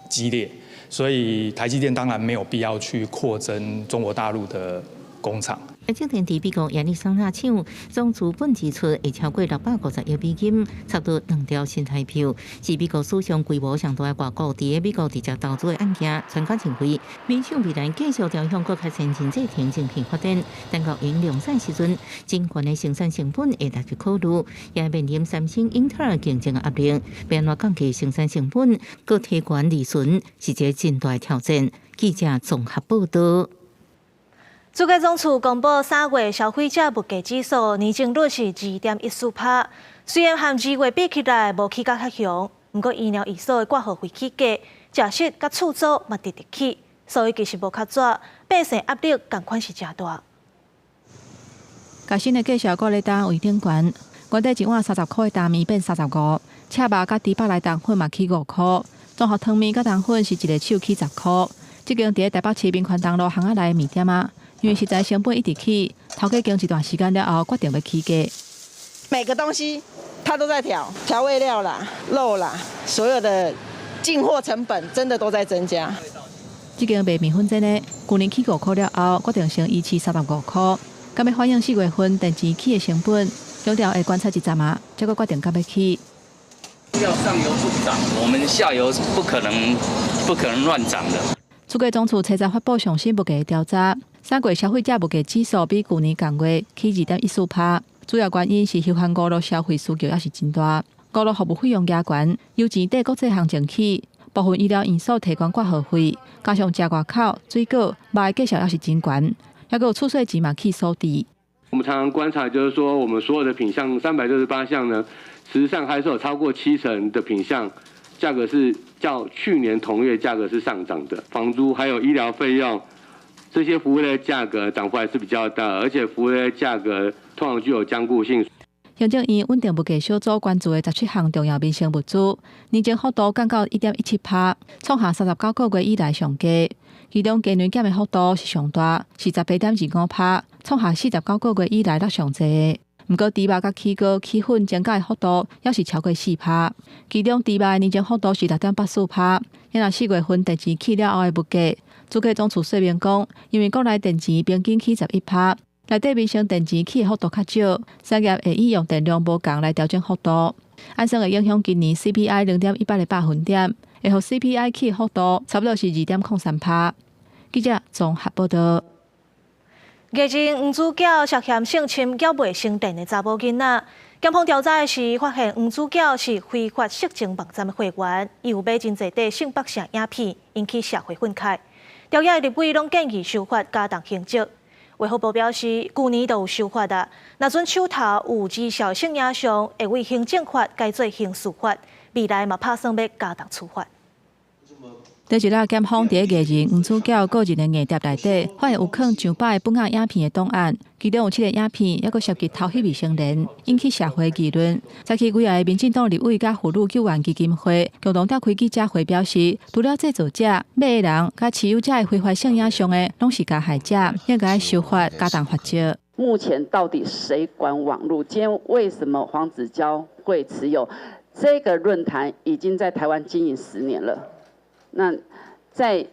激烈，所以台積電當然沒有必要去擴增中國大陸的工廠。台積電佇美國亞利桑那廠總資本支出會超過650億美金，差不多2兆新台幣，是美國史上規模上大的外國佇美國直接投資的案件。專家認為，美廠未來繼續朝向閣較先進製程晶片發展，等到用量產時陣，真懸的生產成本會納入考慮，也面臨三星、英特爾競爭的壓力，欲按怎降低生產成本，閣提懸利潤，是一個真大的挑戰。記者綜合報導。主計總處公布3月消費者物價指數年增率是2.14%，雖然和2月比起來無起甲較兇，毋過醫療醫所的掛號費起價，食食佮厝租嘛直直起，所以其實無較紙，百姓壓力仝款是誠大。共新的價數閣咧當位頂懸，原底一碗30箍的擔麵變35，赤肉佮豬腹內冬粉嘛起5箍，綜合湯麵佮冬粉是一个手起10箍。這間佇咧台北市民權東路巷仔內的麵店仔，因為食材成本一直起，頭家經一段時間了後，決定欲起價。每個東西它都在調，調味料啦、肉啦，所有的進貨成本真的都在增加。這間賣麵粉煎的，舊年起5箍了後，決定先維持35箍。敢欲反映4月份電錢起的成本，強調會觀察一陣仔，才閣決定敢欲起。要上游不漲，我們下游不可能亂漲的。主計總處初十發布上新物價調查，3月消費者物價指數比舊年同月起2.14%，主要原因是休閒娛樂消費需求猶是真大，娛樂服務費用加懸，油錢綴國際行情起，部分醫療院所提懸掛號費，加上食外口、水果、肉的價數猶是真懸，猶閣有厝稅錢嘛起所致。我們常常觀察，就是說，我們所有的品項368項呢，實際上還是有超過70%的品項價格是較去年同月價格是上漲的。房租還有醫療費用這些服務類價格漲幅還是比較大，而且服務類價格通常具有僵固性。行政院穩定物價小組關注的17項重要民生物資，年增幅度降到1.17%，創下39個月以來上低。其中雞卵減的幅度是上大，是18.25%，創下49個月以來錄上濟。毋過豬肉佮起糕、起粉增加的幅度猶是超過4%，其中豬肉的年增幅度是6.84%。若4月份電錢起了後的物價，主計總處說明講，因為國內電錢平均起11%，內底民生電錢起的幅度較少，產業會以用電量無仝來調整幅度，按算會影響今年 CPI 0.18個百分點，會予 CPI 起的幅度差不多是2.03%。記者綜合報導。藝人黃子佼涉嫌性侵猶未成年的查某囡仔，檢方調查時發現黃子佼是非法色情網站的會員，伊有買真濟塊性北攝影片，引起社會憤慨。朝野立委攏建議修法加重刑責。衛福部表示，舊年就有修法啊，若准手頭有兒少性影像，會依行政法改做刑事法，未來嘛拍算欲加重處罰。第一日，檢方佇藝人黃子佼個人的硬碟內底，發現有囥上百个本仔影片的檔案，其中有7個影片猶閣涉及偷翕未成年，引起社會議論。早起幾个民進黨立委佮婦女救援基金會共同召開記者會，表示除了製造者、買的人佮持有這个非法性影像的，攏是加害者，應該修法加重罰則。目前到底誰管網路？今天為什麼黃子佼會持有這個論壇？已經在台灣經營10年了。那在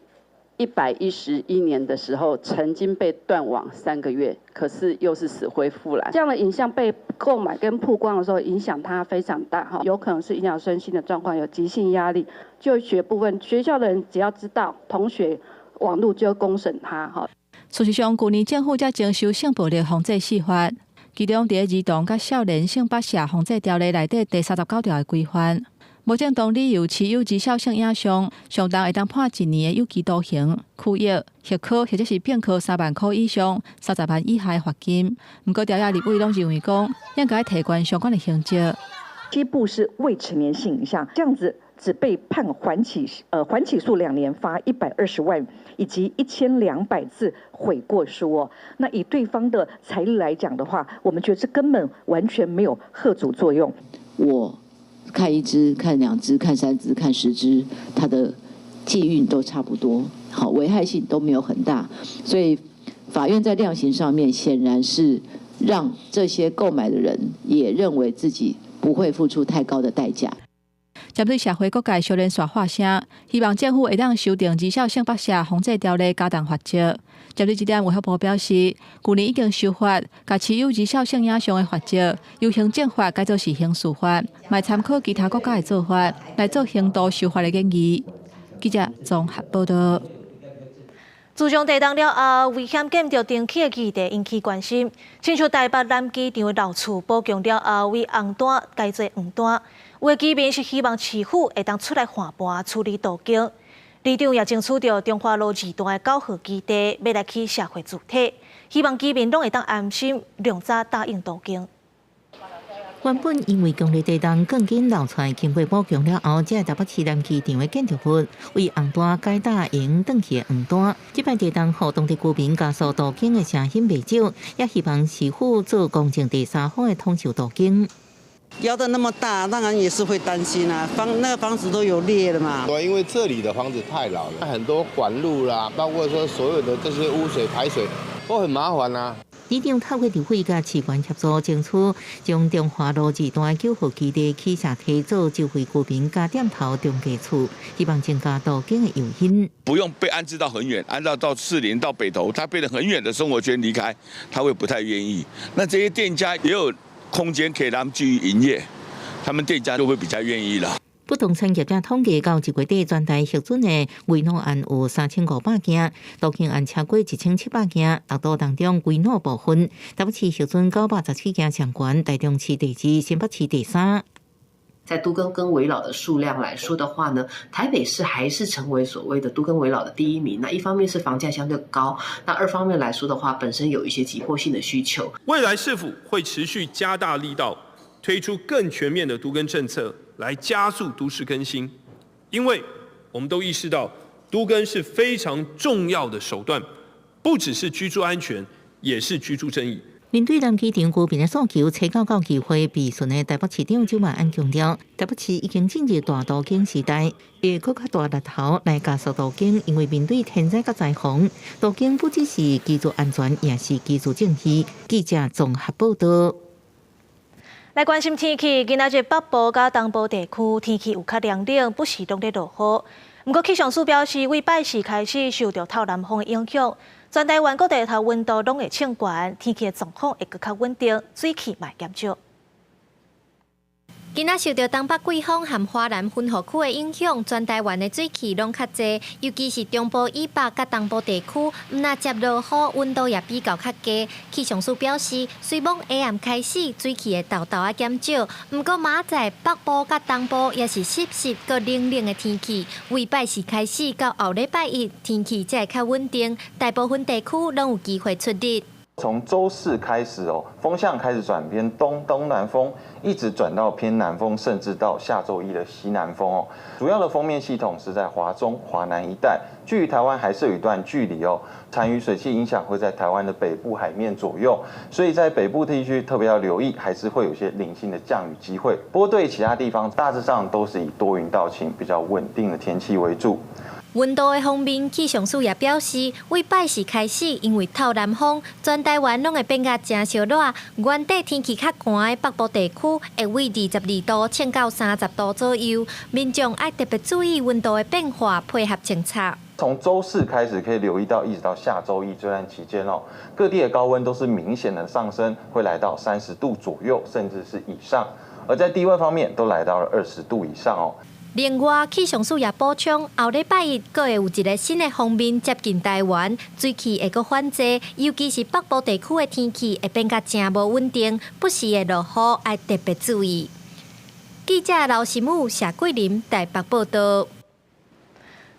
111年的時候，曾經被斷網3個月，可是又是死灰復燃。這樣的影像被購買跟曝光的時候，影響他非常大哈，有可能是影響身心的狀況，有急性壓力。就學部分，學校的人只要知道同學網路就公審他哈。事實上，舊年政府才徵修性暴力防制四法，其中佇兒童佮少年性剝削防制條例內底第39條的規範。無正當理由持有兒少性影像，上重會當判一年的有期徒刑、拘役、核科或者是併科3萬箍以上30萬以下的罰金。毋過，朝野立委攏認為講，應該提懸相關的刑責。七部是未成年性影像，這樣子只被判緩起訴2年，罰120萬以及1200字悔過書哦。那以對方的財力來講的話，我們覺得這根本完全沒有嚇阻作用。我看一支、看兩支、看三支、看10支，它的禁運都差不多，好，危害性都沒有很大，所以法院在量刑上面顯然是讓這些購買的人也認為自己不會付出太高的代價。針對社會各界相連紲喊聲，希望政府會當修訂兒少性剝削防制條例，加重罰則。針對這點，衛福部表示，舊年已經修法，共持有兒少性影像的罰則由行政法改做是刑事法，嘛參考其他國家的做法來做刑度修法的建議。記者綜合報道。自從地動了後，危險建築重起的議題引起關心。親像台北南機場的老厝補強了後，為紅單改做黃單，有的居民是希望市府會當出來換盤處理都更。里長也爭取著中華路二段的9號基地，欲來起社會住宅，希望居民攏會當安心，量早答應都更。原本因為強烈地動，鋼筋流出來，經過補強了後，這台北市南機場的建築物為紅單改打用轉去的黃單。這擺地動予當地居民加速都更的聲音袂少，也希望市府做公正第三方的統籌都更。搖得那麼大，當然也是會擔心啊。那個房子都有裂了嘛。對，因為這裡的房子太老了，很多管路啦，包括說所有的這些污水排水都很麻煩啊。里長透過立委佮市縣協助，爭取將中華路二段9號基地起社體做周圍居民加點頭中繼厝，希望增加都更的誘因。不用被安置到很遠，安置到士林到北投，他變得很遠的生活圈離開，他會不太願意。那這些店家也有空間可以讓他們繼續營業，他們店家就會比較願意了。不動產業者統計，到一月底，全台核准的危老案有3500件，都更案超過1700件。六都當中危老部分，台北市核准917件上懸，台中市第二，新北市第三。在都更跟危老的數量來說的話呢，台北市還是成為所謂的都更危老的第一名。那一方面是房價相對高，那二方面來說的話，本身有一些急迫性的需求。未來市府會持續加大力道，推出更全面的都更政策，來加速都市更新，因為我們都意識到都更是非常重要的手段，不只是居住安全，也是居住正義。面對南機場居民的訴求，初九到議會備詢的台北市長周萬安強調，台北市已經進入大都更時代，會閣較大力頭來加速都更，因為面對天災佮災洪，都更不只是居住安全，也是居住正義。記者綜合報道。來關心天氣，今仔日北部佮東部地區天氣有較涼冷，不時攏咧落雨。毋過氣象署表示，對拜四開始受著透南風的影響，全台灣各地頭溫度攏會升懸，天氣的狀況會閣較穩定，水汽嘛會減少。今仔受著東北季風和華南溫和區的影響，全台灣的水汽攏較濟，尤其是中部以北佮東部地區，毋但接落雨，溫度也比較較低。氣象署表示，雖罔下暗開始水汽會沓沓仔減少，毋過明仔載北部佮東部也是濕濕閣冷冷的天氣。對拜四開始到後禮拜一，天氣才會較穩定，大部分地區攏有機會出日。從週四開始哦，風向開始轉偏東東南風，一直轉到偏南風，甚至到下週一的西南風哦。主要的鋒面系統是在華中、華南一帶，距離台灣還是有一段距離哦。殘餘水汽影響會在台灣的北部海面左右，所以在北部地區特別要留意，還是會有些零星的降雨機會。不過對其他地方，大致上都是以多雲到晴、比較穩定的天氣為主。溫度的方面，氣象署也表示，對拜四開始，因為透南風，全台灣攏會變甲誠燒熱。原底天氣較寒的北部地區，會為22度升到30度左右。民眾愛特別注意溫度的變化，配合政策。從週四開始可以留意到，一直到下週一這段期間哦，各地的高溫都是明顯的上升，會來到30度左右，甚至是以上。而在低溫方面，都來到了20度以上哦。另外，氣象署也補充，後禮拜一閣會有一个新的鋒面接近台灣，水汽會閣反濟，尤其是北部地區的天氣會變甲誠無穩定，不時會落雨，愛特別注意。記者劉新武、謝桂林台北報道。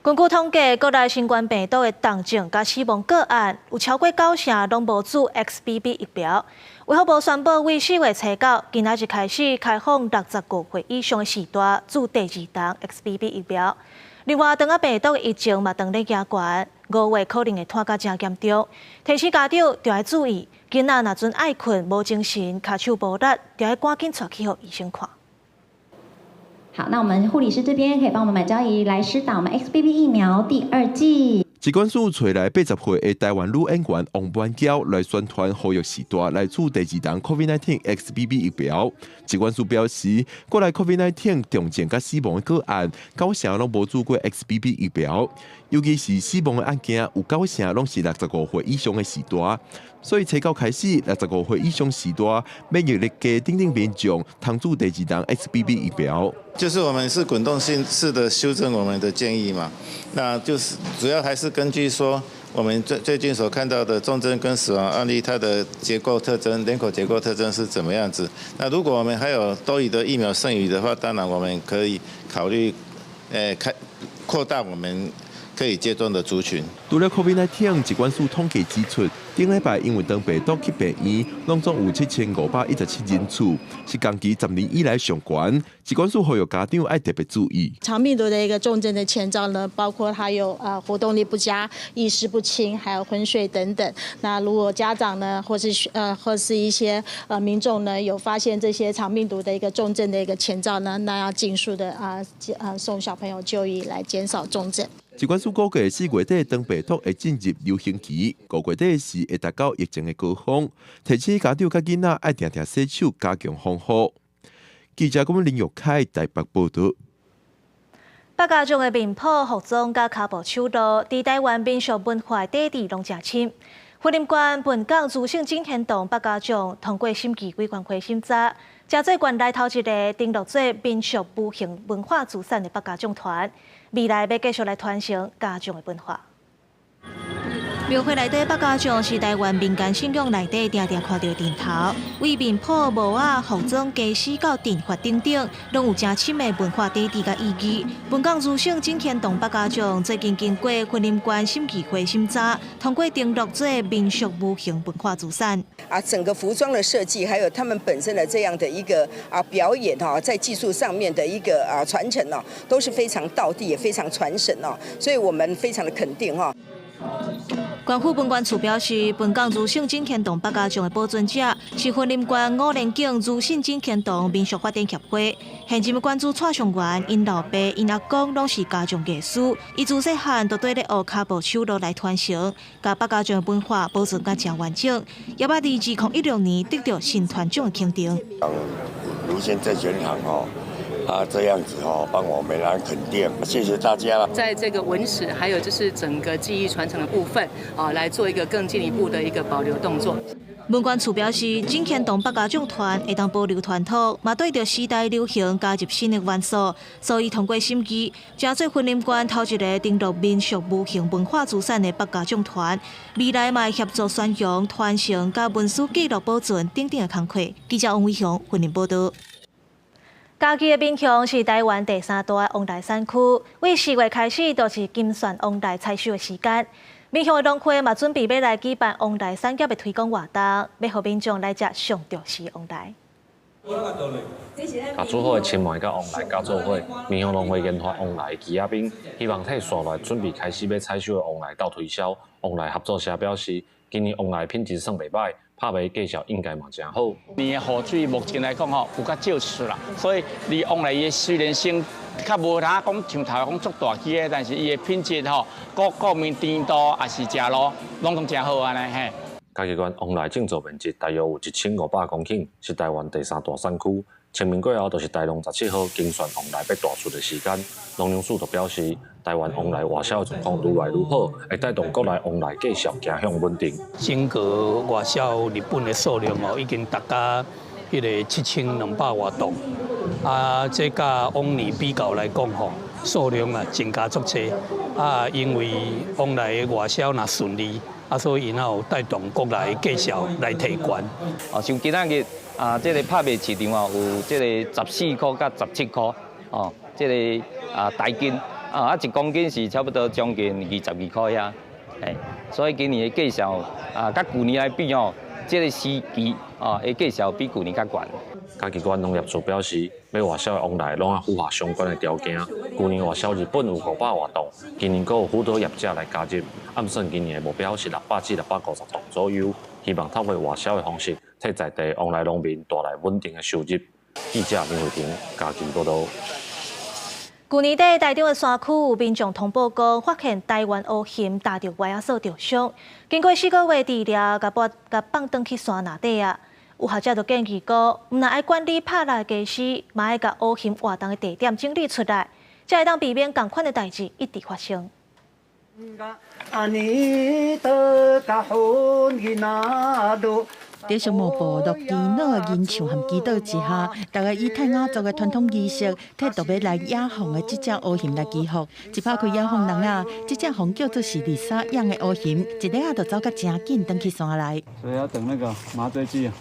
根據統計，國內新冠病毒的重症佮死亡個案有超過九成攏無注 XBB 疫苗。衛福部宣布，對4月初9，今仔日開始開放65歲以上的序大注第二劑 XBB 疫苗。另外，腸仔病毒的疫情嘛，當咧加懸，5月可能會拖甲誠嚴重。提醒家長著愛注意，囡仔若陣愛睏、無精神、跤手無力，著愛趕緊帶去予醫生看。好，那我們護理師這邊可以幫我們滿嬌儀來施打我們 XBB 疫苗第二劑。疾管署揣來80歲的台灣女演員王婉嬌來宣傳呼籲序大來注第二筒 COVID-19 XBB 疫苗。疾管署表示，國內 COVID-19 重症佮死亡的個案，九成攏無注過 XBB 疫苗，尤其是死亡的案件，有九成攏是65歲以上的序大。所以初九開始，65歲以上序大免疫力低等等民眾，通注第二筒 XBB 疫苗。就是我們是滾動性式的修正我們的建議嘛，那就是主要還是根據說我們最近所看到的重症跟死亡案例，它的結構特徵、人口結構特徵是怎麼樣子？那如果我們還有多餘的疫苗剩餘的話，當然我們可以考慮，開擴大我們可以接種的族群。除了 COVID-19，疾管署統計指出，頂禮拜因為腸病毒去病院，攏總有7517人次，是同期10年以來上懸。疾管署呼籲家長愛特別注意。腸病毒的一個重症的前兆呢，包括他有活動力不佳、意識不清，還有昏睡等等。那如果家長呢，或是一些民眾呢，有發現這些腸病毒的一個重症的一個前兆呢，那要盡速的送小朋友就醫，來減少重症。疾管署估計4月底腸病毒會進入流行期，5月底時會達到疫情的高峰。提醒家長佮囡仔愛定定洗手，加強防護。記者郭林玉凱台北報導。客家將的面譜、服裝佮跤步手路，佇台灣民俗文化底底攏誠深。雲林縣本港資生錦賢堂客家將通過審計委員會審查，成做縣內頭一个登錄做民俗無形文化資產的客家將團，未來欲繼續來傳承家將的文化。廟會內底客家將是台灣民間信仰內底定定看著陣頭，為面譜、帽仔、服裝、家私到陣法等等，攏有誠深的文化底底佮意義。本港資生錦賢堂客家將最近經過雲林縣審計會審查，通過登錄做民俗無形文化資產。啊，整個服裝的設計，還有他們本身的這樣的一個表演哈，在技術上面的一個傳承哦，都是非常道地，也非常傳神哦，所以我們非常的肯定哈。縣府文管處表示，本港資生錦賢堂客家將的保存者是雲林縣五連景資生錦賢堂民俗發展協會。現任的館主蔡尚元，𪜶老爸、𪜶阿公攏是家將藝師，伊自細漢就綴咧學跤步手路來傳承，共客家將的文化保存甲誠完整。也捌佇2016年得著新團獎的肯定。盧縣債券行哦。啊，這樣子哦，幫我們來肯定，謝謝大家了。在這個文史，還有就是整個技藝傳承的部分，啊，來做一個更進一步的一個保留動作。文管處表示，錦賢堂客家將團會當保留傳統，嘛對著時代流行加入新的元素，所以通過審議，成做雲林縣頭一个登錄民俗無形文化資產的客家將團，未來嘛會協助宣揚、傳承、佮文史記錄保存等等的工課。記者王偉雄雲林報導。嘉義的民雄是台灣第三大的旺梨產區，為4月開始就是金鑽旺梨採收的時間。民雄的農會嘛準備欲來舉辦旺梨產業的推廣活動，欲予民眾來食上著時的旺梨。共煮好的青梅佮旺梨攪做伙，民雄農會研發旺梨枝仔冰，希望替紲來準備開始欲採收的旺梨鬥推銷。旺梨合作社表示，今年旺梨品質算袂䆀，拍賣價數應該嘛誠好。年的雨水目前來講吼，有較少出啦，所以你旺梨的雖然性較無通講像頭講足大支的，但是伊的品質吼，各各面甜度也是食路，攏總誠好按呢嘿。嘉義縣旺梨種植面積大約有1500公頃，是台灣第三大產區。清明過後，就是台農17號金鑽旺梨欲大出的時間。農糧署就表示，台灣旺梨外銷狀況愈來愈好，會帶動國內旺梨價數走向穩定。整個外銷日本的數量哦，已經達到彼个7200外噸。啊，這佮往年比較來講吼，數量啊增加足濟。啊，因為旺梨的外銷若順利，啊，所以𪜶有帶動國內價數來提懸。哦，像今仔日啊，這个拍賣市場哦，有這个14塊佮17塊，哦，這个台斤啊，1公斤是差不多將近22塊遐，哎，所以今年的價數啊，佮舊年來比哦，這个時期哦，的價數比舊年較懸。嘉義縣農業處表示，欲外銷的旺梨攏愛符合相關的條件。舊年外銷日本有500外噸，今年閣有許多業者來加入，按算今年的目標是600至650噸左右。希望透過外銷的方式，替在地旺梨農民帶來穩定的收入。記者林慧婷嘉義報導。舊年底，台中的山區有民眾通報講，發現台灣烏熊踏著歪仔索著傷，經過4個月治療，共撥共放轉去山內底啊。有學者就建議講，毋但愛管理拍獵的家私，嘛愛共烏熊活動的地點整理出來，才會當避免仝款的代誌一直發生。佇上木部落耆老銀樹和祈禱之下，大家以泰雅族的傳統儀式，替特別來野放的這隻烏熊來祈福。一拍開野放籠仔，這隻予叫做是麗莎養的烏熊，一下仔就走甲誠緊，轉去山內。所以要等那個麻醉劑啊。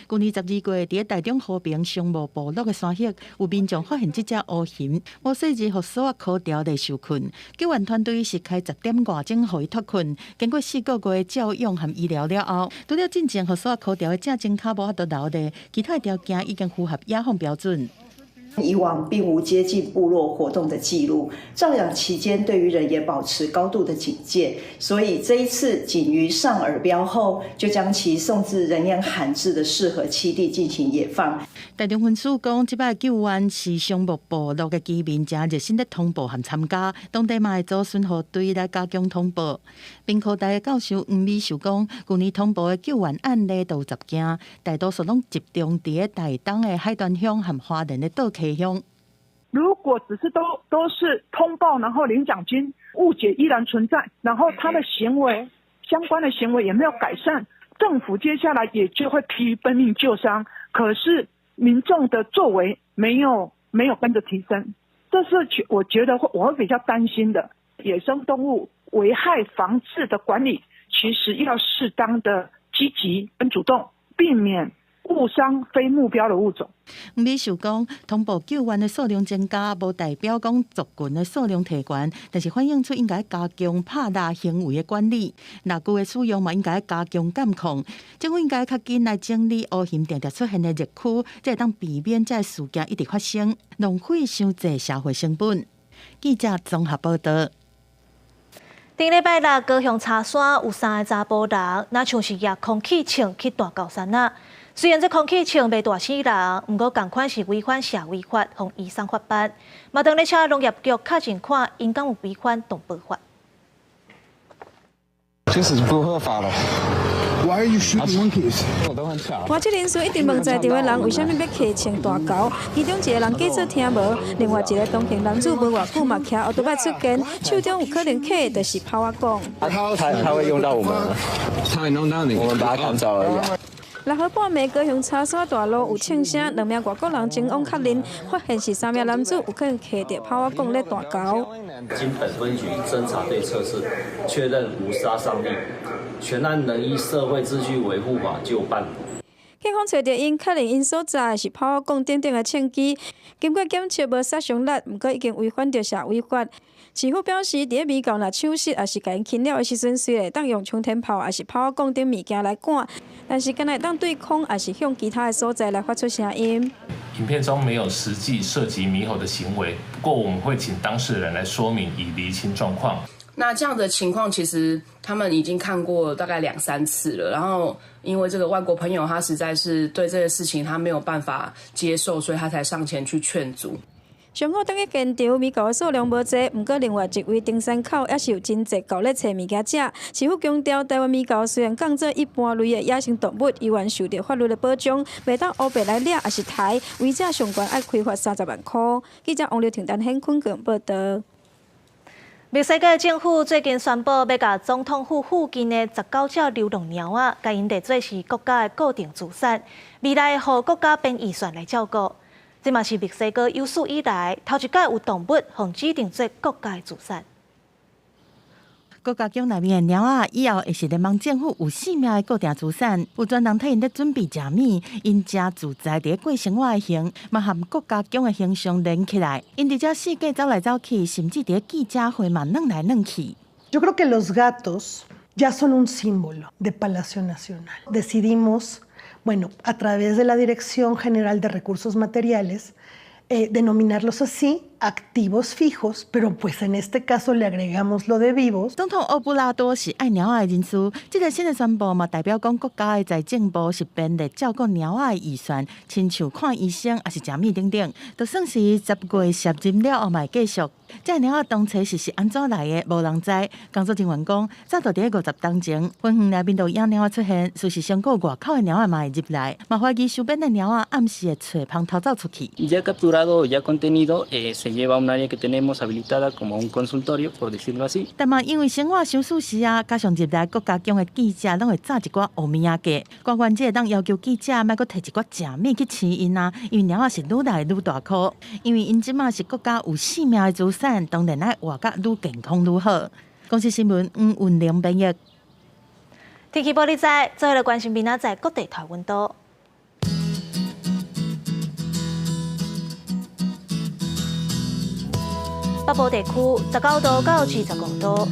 舊年12月，佇台中和平松木部落的山域，有民眾發現這隻烏熊，無細日予索仔箍牢咧受困。救援團隊是開10點外鐘予伊脫困，經過4個月照養和醫療了後，除了進前予索仔箍牢的正前跤無法度留咧，其他條件已經符合野放標準。以往並無接近部落活動的記錄，照養期間對於人也保持高度的警戒，所以這一次僅於上耳標後，就將其送至人煙罕至的適合棲地進行野放。台中分署講，這擺救援是松木部落的居民誠熱心咧通報和參加，當地嘛會組巡護隊來加強通報。屏科大的教授黃美秀講，舊年通報的救援案例都有10件，大多數攏集中佇台東的海端鄉和花蓮的倒溪鄉。如果只是都是通報，然後領獎金，誤解依然存在，然後他的行為相關的行為也沒有改善，政府接下來也就會疲於奔命救傷。可是民眾的作為沒有跟着提升，這是我覺得我會比較擔心的。野生動物危害防治的管理，其實要適當的積極跟主動，避免誤傷非目標的物種。美秀講，通報救援的數量增加，無代表講族群的數量提懸，但是反映出應該加強拍獵行為的管理，獵具的使用嘛應該加強監控。政府應該較緊來整理烏熊定定出現的熱區，才會當避免這事件一直發生，浪費傷濟社會成本。記者綜合報道。頂禮拜六，高雄柴山有三个查埔人，若像是攑空氣槍去彈猴山仔。雖然這空氣槍袂彈死人，毋過仝款是違反社維法，予移送法辦。嘛，當咧請農業局確認看，𪜶敢有違反動保法。這是不合法的。Why are you shooting monkeys？外籍人士一直問在場的人為啥物欲提槍彈猴，其中一個人假做聽無，另外一個同行男子無偌久嘛騎歐多擺出現，手中有可能揢的就是炮仔管。他會用到我們，他會弄到你，我們把他趕走而已。6號半暝，高雄柴山大路有槍聲，兩名外國人前往確認，發現是三名男子有可能提著炮仔管咧彈猴。經本分局偵查隊測試，確認無殺傷力，全案仍依社會秩序維護法就辦。警方揣著𪜶，確認𪜶所載是炮仔管等等的槍支，經過檢測無殺傷力，毋過已經違反著社維法。市府表示，佇咧獼猴若搶食抑是共𪜶侵擾的時陣，雖然會當用沖天炮抑是炮仔管等物件來趕，但是敢若會當對空抑是向其他的所在來發出聲音。影片中沒有實際涉及獼猴的行為，不過我們會請當事人來說明，以釐清狀況。那這樣的情況，其實他們已經看過大概兩三次了。然後因為這個外國朋友，他實在是對這個事情他沒有辦法接受，所以他才上前去勸阻。上午轉去現場，獼猴的數量無濟，毋過另外一位登山口也是有真濟猴咧揣物件食。市府強調，台灣獼猴雖然當做一般類的野生動物，依然受著法律的保障，袂當烏白來掠抑是刣，違者上懸愛開罰30萬箍。記者王劉婷、陳顯坤報道。墨西哥政府最近宣布，欲共總統府附近的19隻流浪貓仔，共𪜶列做是國家的固定資產，未來予國家編預算來照顧。這嘛是墨西哥有史以來頭一擺有動物予指定做國家的資產。國家宮內面的貓仔，以後會是聯邦政府有性命的固定資產，有專人替𪜶咧準備食物，𪜶誠自在佇咧過生活的形，嘛和國家宮的形象連起來。𪜶佇遮四界走來走去，甚至佇咧記者會嘛轉來轉去。 Yo creo que los gatos ya son un símbolo de Palacio Nacional. Decidimos, bueno, a través de la Dirección General de Recursos Materiales, denominarlos así. Activos fijos, pero pues en este caso le agregamos lo de vivos。總統奧布拉多是愛貓仔的人士，這個新的宣布嘛，代表講國家的財政部是便利照顧貓仔的預算，親像看醫生抑是食物等等，就算是10月卸任了後嘛會繼續。這個貓仔當初是按怎來的，無人知。工作人員講，早就佇50冬前，園園內面就有野貓仔出現，事實上，閣有外口的貓仔嘛會入來，嘛懷疑收編的貓仔暗時會揣蜂偷走出去。 Ya capturado, ya contenido, se lleva a un área que tenemos habilitada como un consultorio, por decirlo así。但嘛，因為生活傷舒適啊，加上入來國家宮的記者攏會紮一寡烏物仔價，官員這會當要求記者莫閣提一寡食物去飼𪜶啊，因為貓仔是愈來愈大顆，因為𪜶這馬是國家有性命的資產，當然愛活甲愈健康愈好。公視新聞黃雲玲編譯。天氣報你知，做伙來關心明仔載各地頭溫度。北部地區19度到25度，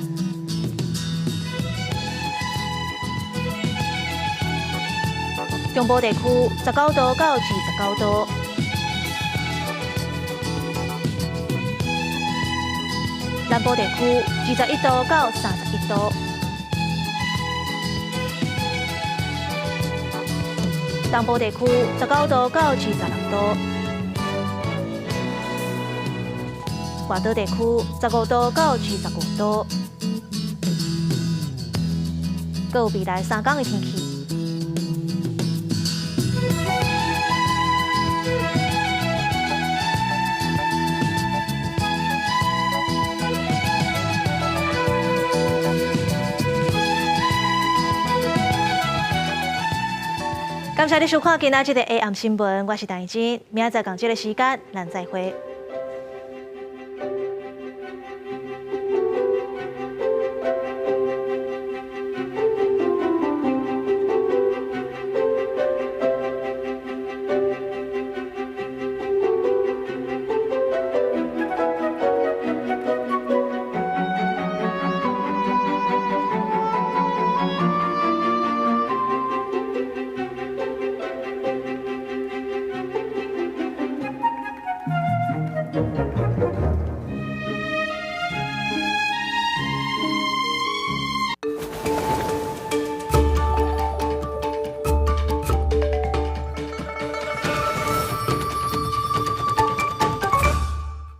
中部地區19度到29度，南部地區21度到31度，東部地區19度到26度。外島地區15度到25度，閣有未來3天的天氣。感謝你收看今仔這個 AM 新聞，我是陳怡靜，明仔載仝這個時間，咱再會。